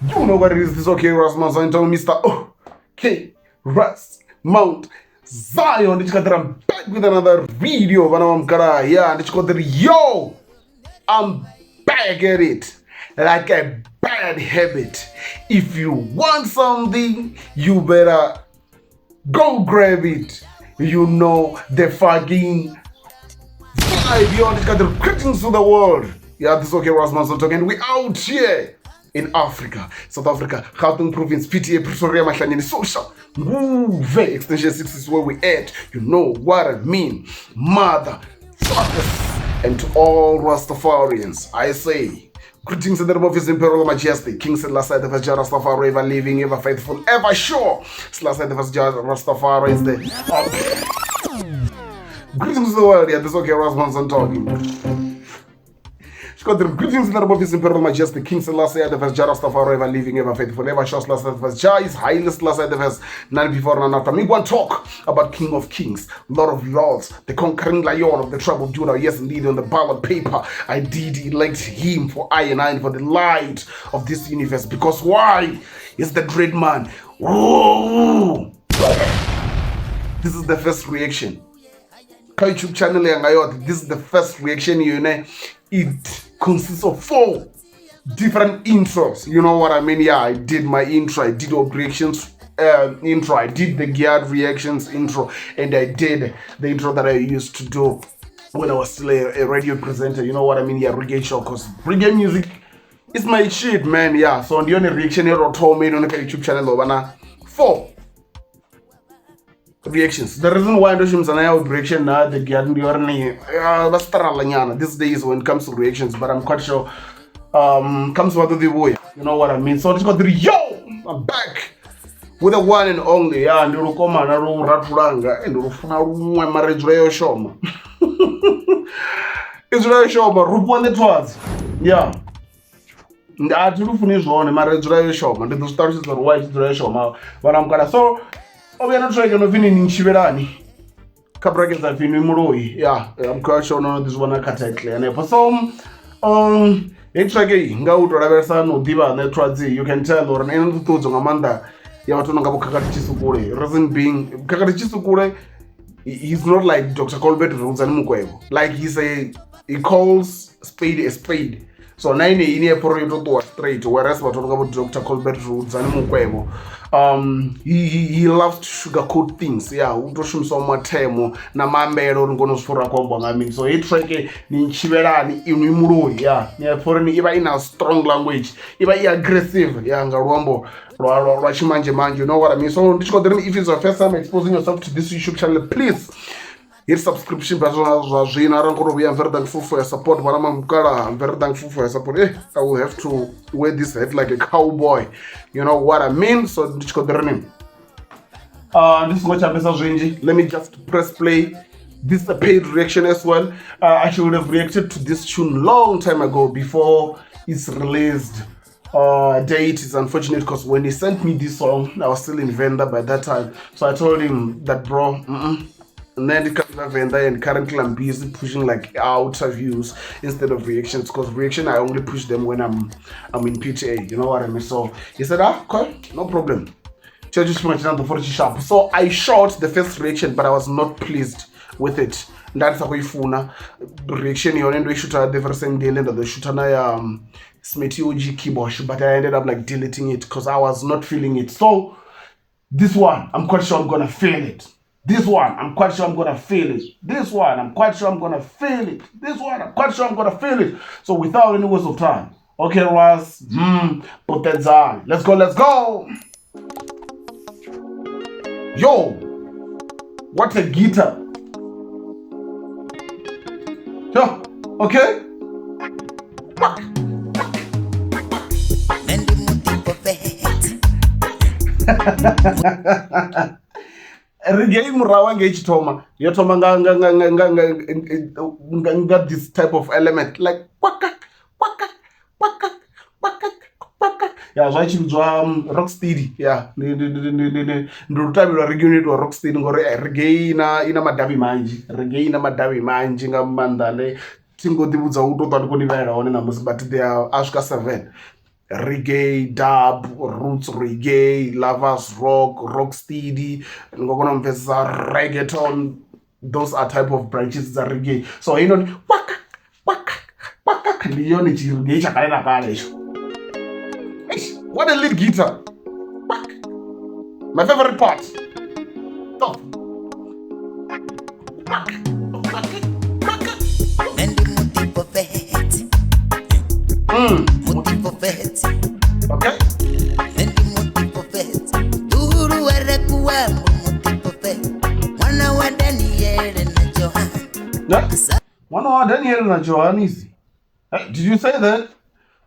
You know what it is. This is okay, Rasmus. I'm telling Mr. Okay, Ras Mount Zion. Ndi tshi kha ḓi I'm back with another video. Vhana vha mukala, yeah, ndi tshi khou ḓi ri, yo, I'm back at it like a bad habit. If you want something, you better go grab it. You know the fucking vibe. Yo, ndi tshi kha ḓi ri, greetings to the world. Yeah, this is okay, Rasmus talking, and we out here in Africa, South Africa, Gauteng Province, PTA, Pretoria, Mahlanyeni, Social, Move, Extension 6 is where we at. You know what I mean. Mother fuckers. And to all Rastafarians, I say, greetings in the name of His Imperial Majesty, King Selassie the First Jah Rastafari, ever living, ever faithful, ever sure. Selassie the First Jah Rastafari is the. Greetings to the world. Yeah, this is okay, Rasmus talking. Shkodër, greetings in the name of His Imperial Majesty, King Selassie the First Jah Rastafari, ever living, ever faithful, ever sure. Selassie the First Jah is Haile Selassie the First, none before, none after. Me go and talk about King of Kings, Lord of Lords, the conquering lion of the tribe of Judah. Yes, indeed, on the ballot paper, I did elect him for I and I for the light of this universe. Because why? He's the great man. Whoa! This is the first reaction. Kha YouTube channel yanga yoṱhe, this is the first reaction yone. It consists of 4 different intros. You know what I mean? Yeah, I did my intro, I did reactions intro, I did the geared reactions intro, and I did the intro that I used to do when I was still a radio presenter. You know what I mean? Yeah, reggae show, because reggae music is my shit, man. Yeah, so ndi yone reaction yo thoma ino kha YouTube channel ḓo vha na 4 reactions. The reason why ndo shumisa na ya reaction na the gear ndi uri ni vha strala nyana these days when it comes to reactions, but I'm quite sure comes vha ḓo ḓi vhuya. You know what I mean? So ndi tshi khou ḓi ri, yo, I'm back with the one and only. Yeah, ndi lukomana lu rathulanga, ndi lufuna luṅwe mara i dzula yo shoma, i dzula yo shoma rufhiwa ṋethwadzi. Yeah, a thi lufuni zwone mara i dzula yo shoma. Ndi ḓo zwi ṱalutshedza uri why i tshi dzula yo shoma, vhana mukala. So o vhuya na track no pfi ni ntshivhelani, kha brackets a pfi ni muloi. Yeah, I'm quite sure no ḓi zwi vhona kha title hanefho. So heyi track iyi, nga u to lavhelesa na u ḓivha nṋe thwadzi, you can tell uri ina ṱuṱuwedzo nga maanḓa ya vhathu nonga vho Khakhathi Tshisukule. Reason being, Khakhathi Tshisukule, he's not like Dr. Colbert Rudzani Mukwevho. Like he calls spade a spade. So na ine ine ya yo to ṱuwa straight, whereas vhathu nga vho Dr. Colbert Rudzani Mukwevho, he loves to sugarcoat things. Yeah, u to shumisa mathemo na maambele uri ngone zwi pfha uri a khou ambiwa nga mini. So heyi track ni ntshivhelani inwi muloi, yeah, ni a pfha uri ni ivha i na strong language, i vha i aggressive, yeah, nga luambo lwa tshimanje manje. You know what I mean? So ndi tshi khou ḓi ri, if it's your first time exposing yourself to this YouTube channel, please hit subscription button zwa zwino. Arali khou to vhuya, I'm very thankful for your support, vhana mamukala. I'm very thankful for your support. I will have to wear this hat like a cowboy. You know what I mean? So ndi tshi khou ḓi ri ni ndi songo tshambesa zwinzhi, let me just press play. This is a paid reaction as well. I should have reacted to this tune long time ago before it's released date. Is unfortunate because when he sent me this song, I was still in Venda by that time. So I told him that, bro, And then it comes to Venda, and currently I'm busy pushing like outer views instead of reactions, because reaction I only push them when I'm in PTA. You know what I mean? So he said, ah, okay, no problem. So I shot the first reaction, but I was not pleased with it. Nda sa khou i funa reaction yone. Ndo i shooter the very same day nda ḓo shooter na ya Smithy OG Kibosh, but I ended up like deleting it because I was not feeling it. So this one, I'm quite sure I'm gonna feel it. This one, I'm quite sure I'm gonna feel it. This one, I'm quite sure I'm gonna feel it. This one, I'm quite sure I'm gonna feel it. So without any waste of time, okay, Ras, put that on. Let's go, let's go. Yo, what a guitar. Yeah, okay. Nṋe ndi muḓi Reggae murahu hangei tshi thoma, yo thoma nga this type of element, like kwaka kwaka kwaka kwaka kwaka. Ya zwa tshi vhidzwa rock steady. Ya, ndi lutavhi lwa reggae no itiwa rock steady, ngori reggae ina madavhi manzhi, reggae ina madavhi manzhi nga maanḓa. Le thi ngo ḓi vhudza u to ṱwa ndi khou ni vhalela hone ṋamusi, but they are a swika 7. Reggae, dub, roots reggae, lovers rock, rock steady, ni nga kona u pfesesa reggaeton. Those are type of branches dza reggae. So heinoni waka waka waka ndi yone tshi reggae tsha kale na kale hetsho. Eish, what a lead guitar. Waka. My favorite part. Stop. Waka, waka, waka. Nṋe ndi muḓifho fhedzi. Muḓifho fhedzi. Okay. Nṋe ndi muḓifho fhedzi. Ḓulu wa Rakuwambo muḓifho fhedzi. Ṅwana wa Daniele na Johane. Yeah. Ṅwana wa Daniel na Johannes. Hey, did you say that?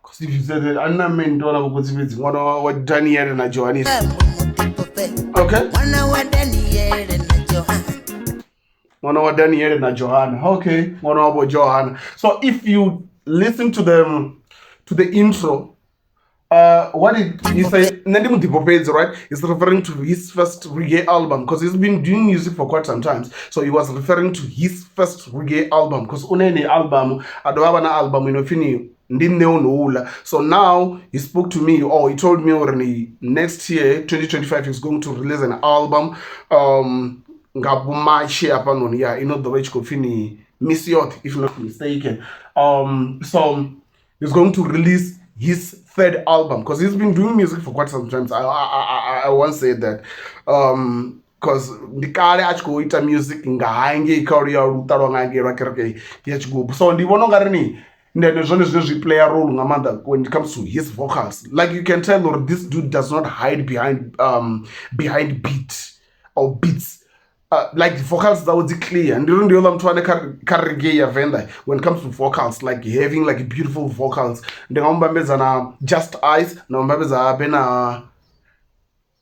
Because if you said that, I'm not meant to have ṅwana wa Daniel na Johannes. Muḓifho fhedzi. Okay. Ṅwana wa Daniele na Johane. Ṅwana wa Daniel na Johanna. Okay. Ṅwana wa vho Johanna. So if you listen to the intro, what did he say? Nṋe ndi muḓifho fhedzi, right? He's referring to his first reggae album because he's been doing music for quite some time. So he was referring to his first reggae album because une ne album, a dovha vha na album ino pfi ni ndi nṋe o no uḽa. So now he spoke to me, or he told me uri ni next year 2025 he's going to release an album nga vho March hafhanoni, yeah, ino ḓo vha i tshi khou pfi ni Misi Yoṱhe, if not mistaken. So he's going to release his third album because he's been doing music for quite some time. I once said that because ndi kale a tshi khou ita music nga hangei kha uri ya luṱa lwa nga hangei lwa kereke ya tshigubu. So ndi vhona ungari ni ndi zwone zwine zwi play a role nga maanḓa when it comes to his vocals. Like you can tell or this dude does not hide behind behind beat or beats. Like vocals dzawe dzi clear. Ndi uri ndi houḽa muthu ane kha reggae ya Venḓa when it comes to vocals, like having like beautiful vocals, ndi nga mu vhambedza na Just Ice, na mu vhambedza habe na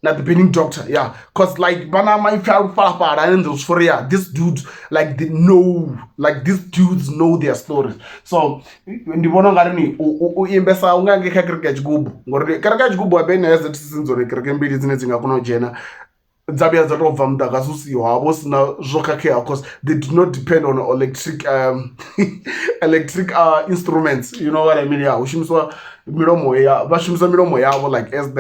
The Burning Doctor, yeah, cause like vhana maipfi a lufhalafhala ane ndi zwi yeah, this dude like they know, like these dudes know their stories. So ndi vhona ungari ni u imbesa unga ngei kha kereke ya tshigubu, ngori kereke ya tshigubu habe na ya ZCC dzone kereke mbili dzine dzi nga kona u dzhena dza vhuya dza tou bva muḓagasi u siho, ha vha hu sina zwo khakheaho cause they do not depend on electric electric instruments, you know what I mean? Yeah, hu shumisiwa milomo ya vha shumisa milomo yavho like as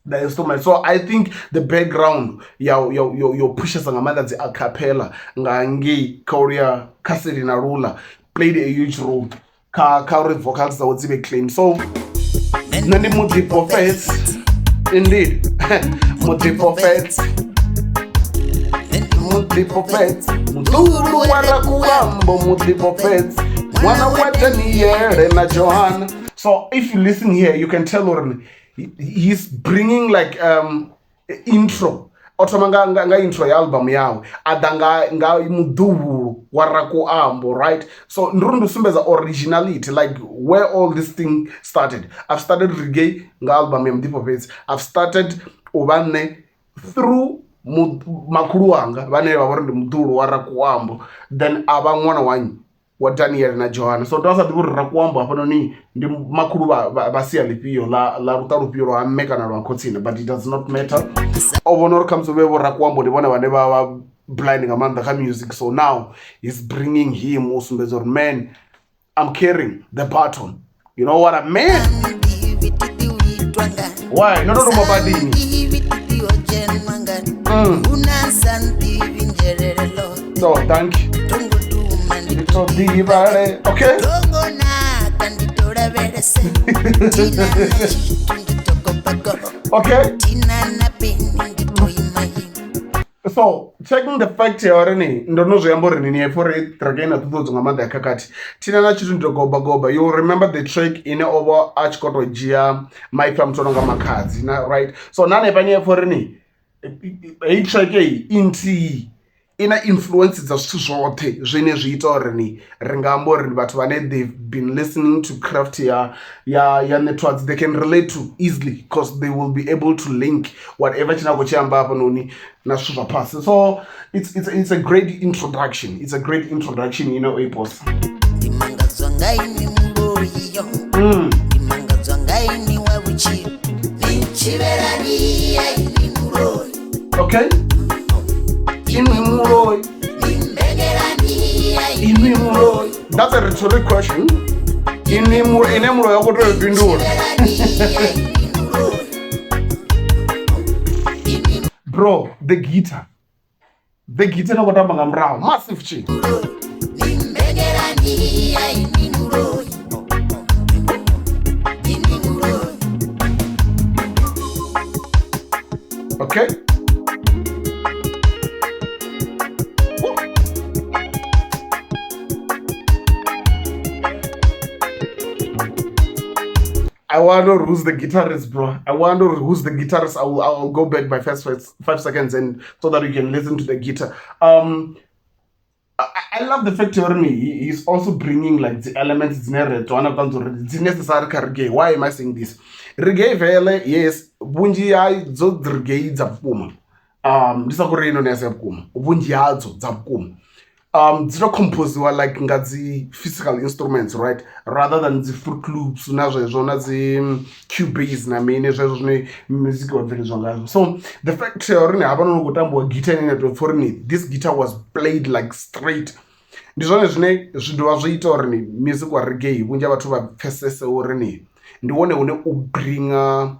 the instrument. So I think the background ya yo yo yo pushesa nga maanḓa dzi acapella nga ngei kha uri kha Seli na Lula played a huge role kha uri vocals dzawe dzi vhe clean. So nṋe ndi muḓifho fhedzi, indeed, muḓifho fhedzi, muḓifho fhedzi, muḓulu wa Rakuwambo, muḓifho fhedzi, ṅwana wa Daniele na Johanna. So if you listen here, you can tell uri he's bringing like intro. O thoma nga intro ya album yawe, a ḓa nga muḓuhulu wa Rakuambo, right? So ndi uri ndi sumbedza originality, like where all this thing started. I've started reggae nga album ya muḓifho fhedzi. I've started u vha nṋe through makhulu wanga vhane vha vha uri ndi muḓuhulu wa Rakuambo, then a vha ṅwana wa nnyi wa Daniel na Johanna. So ndo sa ḓivhi uri Rakuambo hafhanoni ndi makhulu vha sia ḽifhio ḽa luṱa lufhio lwa mme kana lwa khotsini, but it does not matter. O vhona uri khamusi vhe vho Rakuambo ndi vhone vhane vha vha blind nga maanḓa kha music, so now he's bringing him u sumbedza uri man, I'm carrying the baton, you know what I mean? Why no no no mabadini. So thank you. Okay. Okay. So checking the fact ya uri ni ndo no zwi amba uri ni pfha uri track ina ṱuṱuwedzo nga maanḓa ya khakhathi thina na tshithu ndi to goba goba. You remember the track ine o vha a tshi khou tou dzhia maipfi a muthu o no nga makhadzi na, right? So na hanefha ni pfha uri ni heyi track eyi i nthihi i na influence dza zwithu zwoṱhe zwine zwi ita uri ni ri nga amba uri vhathu vhane they've been listening to craft ya networks, they can relate to easily because they will be able to link whatever tshine a khou tshi amba hafhanoni na zwithu zwa phasi. So it's a great introduction. It's a great introduction ine o i posta. Ndi mangadzwa nga inwi muloi yo. Ndi mangadzwa nga inwi wa vhutshilo. Ni ntshivhelani ya inwi muloi. Okay. Inwi muloi. Ni mbengelani ya Inwi muloi. That's a rhetoric question. Ini ine muloyi a khou tea u fhindula. Bro, the guitar. The guitar ino khou tamba nga murahu. Massive tshi. Okay. I wonder who's the guitarist, bro. I wonder who's the guitarist. I will go back by first 5 seconds and so that you can listen to the guitar. I love the fact uri he's also bringing like the elements dzine re wana vhanzi uri dzi necessary kha reggae. Why am I saying this? Reggae vele, yes, vhunzhi hadzo dzi reggae dza vhukuma. Ndi sa khou ri ino ya vhukuma, vhunzhi hadzo dza vhukuma dzi to composiwa like nga dzi physical instruments, right, rather than dzi Fruit Loops na zwezwo na dzi Cubase na mini zwezwo zwine music wa bveledzwa ngazwo. So the fact ya uri ni hafhanoni khou tambiwa guitar ine na tou pfha uri ni this guitar was played like straight, ndi zwone zwine zwi dovha zwi ita uri ni music wa reggae vhunzhi ha vhathu vha pfhesese uri ni ndi wone une u bringa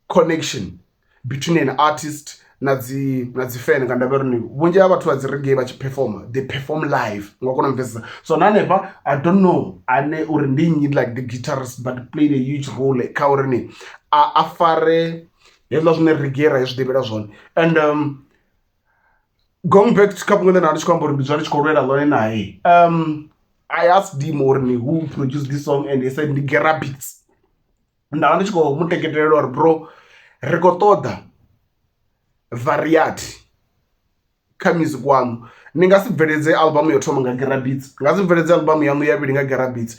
connection between an artist na dzi fan, nga ndavha uri ni vhunzhi ha vhathu vha dzi reggae vha tshi performa, they perform live, nga kona u pfhesesa. So na hanefha I don't know ane uri ndi nnyi, like the guitarist, but played a huge role kha uri ni a fare hezwiḽa zwine reggae ra zwi ḓivhela zwone. And going back to kha fhungo ḽe nda ndi tshi khou amba uri ndi dzula ndi tshi khou lwela ḽone naye, I asked him uri ni who produced this song and he said ndi Gera Beats. Nda vha ndi tshi khou mu teketelela uri bro, ri khou ṱoḓa variety kha music waṋu. Ni nga si bveledze album yo thoma nga Gera Beats, nga si bveledze album yaṋu ya vhili nga Gera Beats.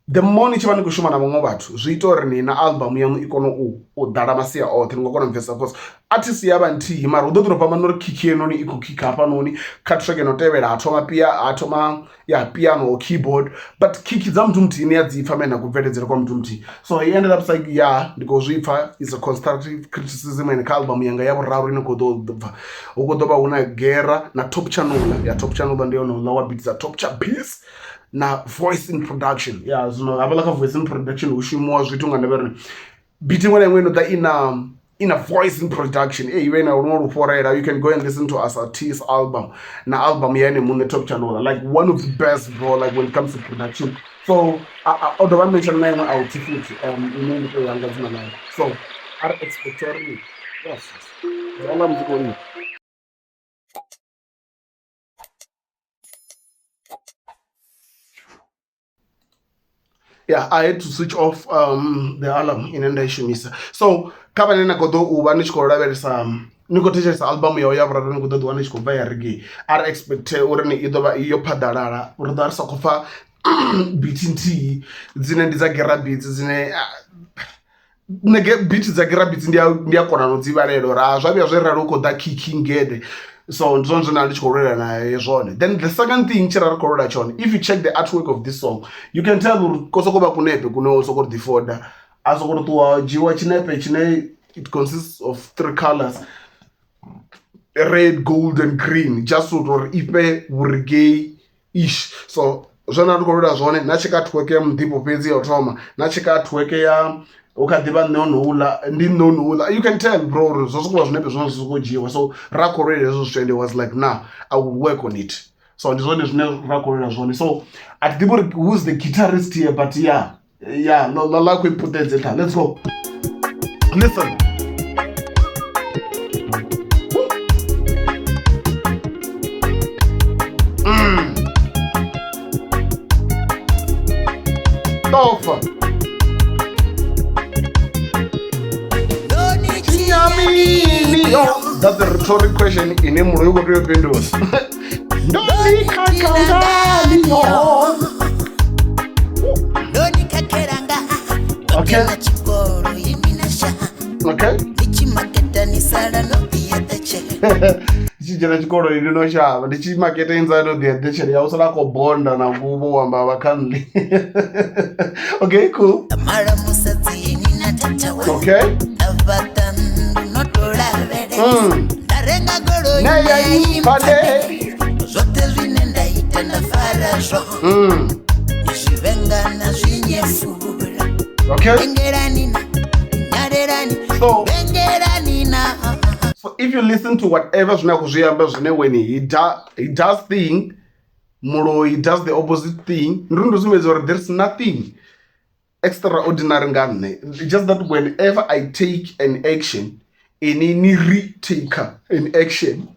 The more ni tshi vha ni khou shuma na vhaṅwe vhathu, zwi ita uri ni na album yaṋu i kone u ḓala masia oṱhe, ni nga kona u pfhesesa, cause artist ya vha nthihi mara hu ḓo ḓi to fhambana uri khikhi heinoni i khou khikha hafhanoni kha track ino tevhela, ha thoma pia, ha thoma ya piano or keyboard, but khikhi dza muthu muthihi ni a dzi pfha mene na kubveledzele kwa muthu muthihi. So he ended up saying, ya, ndi khou zwi pfha, is a constructive criticism, and kha album yanga ya vhuraru ine khou ḓo bva hu khou ḓo vha hu na Gera na Top Chanula. Ya Top Chanula ndi yone uḽa wa beat dza Top Cha Beats na voice in production. Ya zwino hafhaḽa kha voice in production hu shumiwa zwithu nga ndavha uri beat iṅwe na iṅwe ino ḓa ina voice in production e ive na luṅwe lufhorela. You can go and listen to Asatis album na album ya ene muṋe Top Chanula, like one of the best, bro, like when it comes to production. So o dovha mention na iṅwe out futhi ine ndi tou yanga dzina ḽayo, so a ri expect uri yes, nga muzika uyu. Yeah, I had to switch off the alarm ine nda i shumisa. So kha vhane na khou ḓo u vha ni tshi khou lavhelesa, ni khou thetshelesa album yawe ya vhuraru, ni khou ḓo ḓi wana i tshi khou bva ya reggae, a ri expect uri ni i ḓo vha yo phaḓalala, ri ḓo vha ri sa khou pfha beat nthihi dzine ndi dza Gera Beats, dzine nṋe beat dza Gera Beats ndi a kona no dzi vhalela uri a zwa vhuya zwe rali hu khou ḓa khikhi ngede. So ndi zwone zwine nda ndi tshi khou lwela naye zwone. Then the second thing tshe ra ri khou lwela tshone, if you check the artwork of this song, you can tell uri ko soko vha kunepe kune o soko ri ḓifoda, a soko ri ṱuwa dzhiwa tshinepe tshine it consists of three colors, red, gold and green, just uri ifhe vhuregei ish. So zwone ndi khou lwela zwone na tsheka artwork ya muḓifho fhedzi ya u thoma na tsheka artwork ya hu kha ḓivha nṋe onouḽa, ndi nṋe onouḽa, you can tell, bro, uri zwo sokou vha zwinepe zwine zwi sokou dzhiiwa. So ra khou lwela hezwo zwithu and he was like, nah, I will work on it. So ndi zwone zwine ra khou lwela zwone. So a thi ḓivhi uri who's the guitarist here, but yeah, ḽa khou i puṱedze nṱha. Let's go listen. Tofa. Chinyamini yo. That's a rhetoric question ine muloi u khou tea u fhindula. Ndoni khakhangani yo. Ndoni khakhelanga. Okay. Na tshikolo imi na sha. Okay. Ndi tshi maketa ni sala no ḓi Ndi tshi dzhena tshikolo ini no shavha, ndi tshi makete inza no ḓi eḓetshela ya u sala khou bonda na nguvho u amba vha kha nṋe. Okay, cool. Mala musadzi ini na tata wa. Okay. Nda fhaṱa nnḓu no to lavhelesa. Nda renga goloi Ne ya ya impfane. Zwoṱhe zwine nda ita nda fara zwo. Ni zwi vhenga na zwi nyefula. Okay. Bengelani na nyalelani. So Bengelani na. So if you listen to whatever zwine a khou zwi amba zwine when he does thing, muloi does the opposite thing. Ndi uri ndi sumbedza uri there's nothing extraordinary nga nṋe. It's just that whenever I take an action, ini ni retake an action.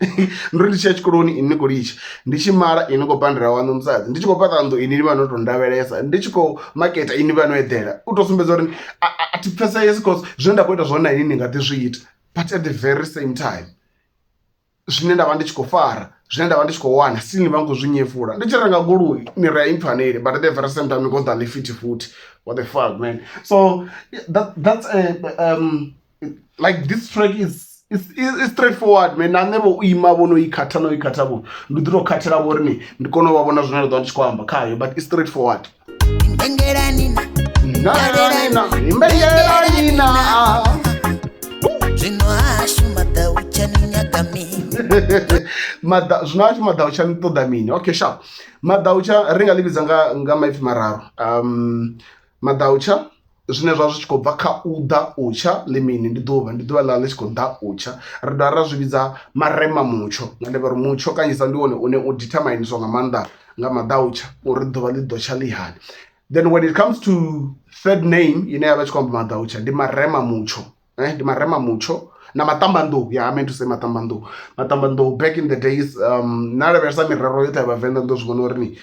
Ndi uri ndi tshi ya tshikoloni ini ni khou litsha, ndi tshi mala ini khou pandela waṋu musadzi, ndi tshi khou fhaṱa nnḓu ini ni vha no tou ndavhelesa, ndi tshi khou maketa ini vha no eḓela. U tou sumbedza uri a thi pfesesi cause zwine nda khou ita zwone na ini ni nga ḓi zwi ita, but at the very same time zwine nda vha ndi tshi khou fara, zwine nda vha ndi tshi khou wana still ni vha ni khou zwi nyefula. Ndi tshi renga goloi ni ri a i mpfaneli, but at the very same time ni khou ḓa ḽifithi futhi. What the fuck, man. So that's a, like this track is is straightforward, man. Na nṋe vho u ima vho no i khatha no i khatha vho ndi ḓi tou khathela vho uri ni ndi kone u vha vhona zwine nda ḓo vha ndi tshi khou amba khayo, but it's straightforward. Bengelani na. Na na imbengelani na. Zwino hashu maḓautsha ni nyaga mini? Maḓa zwino hashu maḓautsha ni ṱoḓa mini? Okay, sharp. Maḓautsha ri nga ḽi vhidza nga maipfi mararu. Maḓautsha zwine zwa zwi tshi khou bva kha u ḓa u tsha ḽi mini, ndi ḓuvha, ndi ḓuvha ḽa ḽi tshi khou ḓa u tsha. Ri dovha ra zwi vhidza marema mutsho, nga ndavha uri mutsho kanzhisa ndi wone une u determiniswa nga maanḓa nga maḓautsha uri ḓuvha ḽi ḓo tsha ḽi hani. Then when it comes to third name ine ya vha tshi khou amba maḓautsha ndi marema mutsho, ndi marema mutsho na maṱambanḓou. Yeah, I meant to say maṱambanḓou. Maṱambanḓou back in the days, na lavhelesa mirero yoṱhe ya vhavenḓa ni ḓo zwi vhona uri ni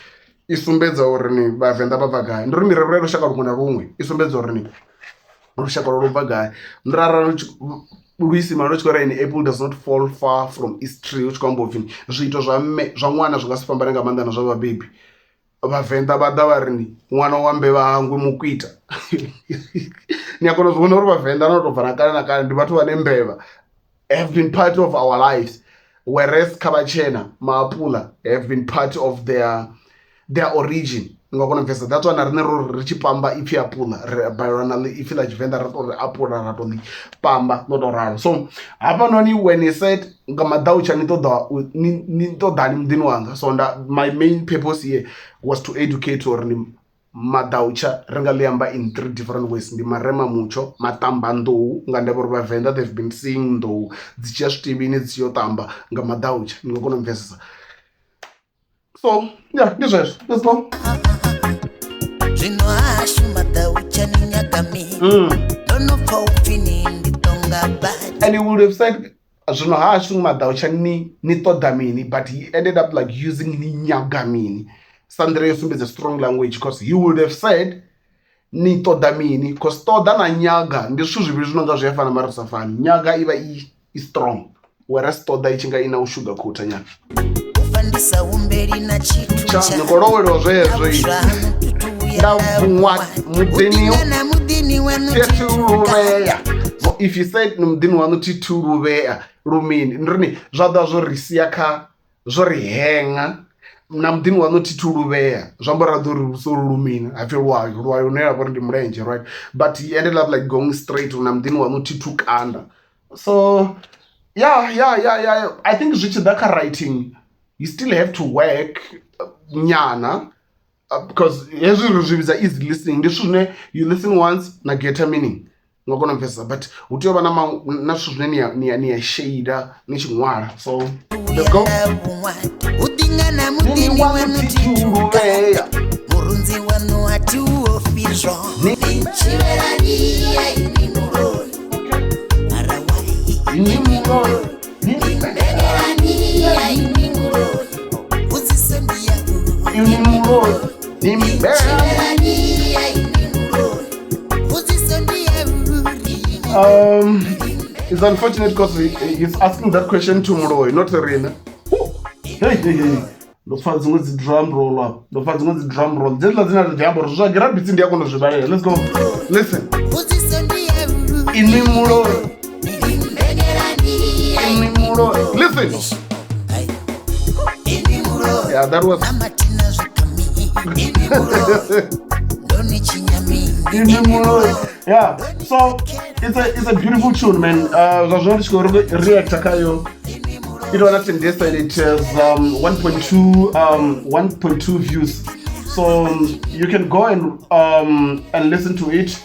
i sumbedza uri ni vhavenḓa vha bva gai. Ndi uri mirero ya lushaka luṅwe na luṅwe i sumbedza uri ni lushaka lwo bva gai. Ndi uri arali luisimane lu tshi khou ri an apple does not fall far from its tree, hu tshi khou amba upfhi zwiito zwa mme zwa ṅwana zwi nga si fhambane nga maanḓa na zwa vhabebi. Vhavenḓa vha ḓa vha ri ni ṅwana wa mbevha hangwi mukwita. Ni a kona u zwi vhona uri vhavenḓa na u tou bva na kale na kale ndi vhathu vhane mbevha have been part of our lives, whereas kha vhatshena maapula have been part of their origin. Ni nga kona u pfhesesa, that's why na riṋe ro ri tshi pamba ipfi apula ri balelwa na ipfi ḽa tshivenḓa ra tou ri apula ra tou ḽi pamba ḽo tou ralo. So hafhanoni when he said nga maḓautsha ni ṱoḓa ni ṱoḓani muḓini wanga, so nda my main purpose here was to educate uri ni maḓautsha ri nga ḽi amba in three different ways. Ndi marema mutsho, maṱambanḓou nga ndavha uri vhavenḓa they've been seeing nḓou dzi tshiya zwitivhini dzi tshi yo ṱamba nga maḓautsha. Ni nga kona u pfhesesa. So yeah, ndi zwezwo. Let's go. Zwino hashu maḓautsha ni nyaga mini? Ndo no pfa upfi ni ndi tonga badi. And he would have said zwino hashu maḓautsha ni ṱoḓa mini, but he ended up like using ni nyaga mini sa nḓila yo sumbedza strong language, because he would have said ni ṱoḓa mini, cause ṱoḓa na nyaga ndi zwithu zwivhili zwino nga zwi a fana mara zwi sa fani. Nyaga i vha i strong, whereas ṱoḓa i tshi nga i na u sugar coat nyana. U fa ndi sa humbeli na tshithu Tsha ni khou lovheliwa zwezwo i. Nda vhuṅwa muḓini na muḓini waṋu thi luvhea. So if you said ni muḓini waṋu thi thu luvhea lumini, ndi ri ni zwa ḓa zwo ri sia kha zwo ri henga na muḓini waṋu thi thu luvhea, zwi amba uri ra ḓo ri so lumini ha pfi lwayo, lwayo une lwa vha uri ndi mulenzhe, right? But he ended up like going straight na muḓini waṋu thi thu kanda. So yeah, I think zwi tshi ḓa kha writing you still have to work nyana, because hezwi ri zwi vhidza easy listening, ndi zwithu zwine you listen once na get meaning, nga kona u pfhesesa, but hu tea u vha na zwithu zwine ni ya shade ni tshi ṅwala. So let's go. U ḓinga na muḓini waṋu thi thu luvhea murunzi waṋu a thi u ofhi zwone. Ni ntshivhelani ya ini muloi mara wai Ini muloi. Ni mbengelani ya ini muloi mbudziso ndi ya Ini muloi. Ni ntshivhelani ya ini muloi mbudziso ndi ya uri. It's unfortunate because he's asking that question to Muloi, not Rina. Hey, hey, hey. Ndo pfa dziṅwe dzi drum roll apa, ndo pfa dziṅwe dzi drum roll dzedziḽa dzine ra ḓi amba uri zwa gira beats ndi a kona u zwi vhalela. Let's go, listen. Mbudziso ndi ya uri Inwi muloi, ni mbengelani ya inwi muloi, listen. Ai. Ini muloi Yeah, that was amatina zwikami ini muloi ndoni chinyamini inwi muloi. Yeah, so it's a beautiful tune, man. Zwa zwino ndi tshi khou reacta khayo, it was not in this and it has 1.2 1.2 views. So you can go and listen to it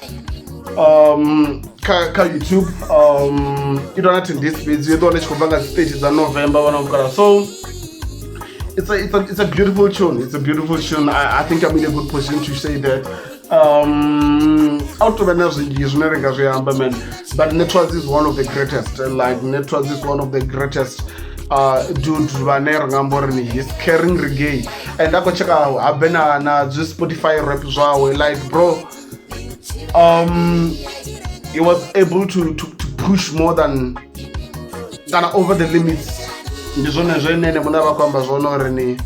kha YouTube. I tou na 10 days fhedzi, yo ḓo wana i tshi khou bva nga dzi 30 dza November, vhana vhukala. So it's a beautiful tune. It's a beautiful tune. I think I'm in a good position to say that. Out of zwinzhi zwine ri nga zwi amba, man, but Networks is one of the greatest. Like, Networks is one of the greatest dude vhane ri nga amba uri ni he's carrying reggae, and a khou checka habe na zwi Spotify Wrapped zwawe. Like, bro, he was able to push more than kana over the limits. Ndi zwone zwene ene muṋe vha khou amba zwone uri ni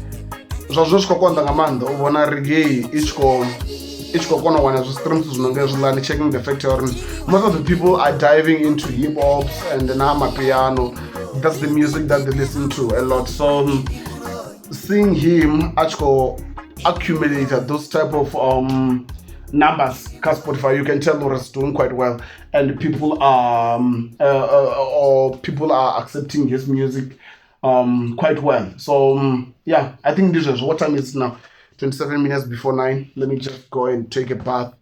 zwa zwino zwi khou konḓa nga maanḓa u vhona reggae i tshi khou kona u wana zwi streams zwino nga hezwiḽani, checking the fact uri most of the people are diving into hip hops and na amapiano. That's the music that they listen to a lot. So seeing him a tshi khou accumulate those type of numbers ka Spotify, you can tell that he's doing quite well and people are or people are accepting his music quite well. So yeah, I think this is, what time is it now? 27 minutes before 9. Let me just go and take a bath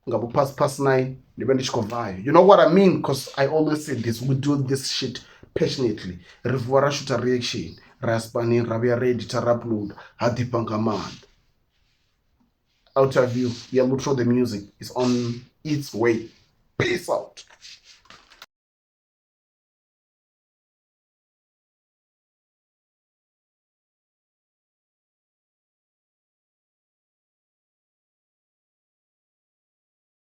ngabo past 9, ndibe ndi tshi khou vaya. You know what I mean? Because I always say this, we do this shit passionately. Ri vuwa ra shoota reaction, ra ya spanini, ra vhuya ra edita, ra upload, ha ḓifha nga maanḓa. Outer view ya Lutro the music is on its way. Peace out.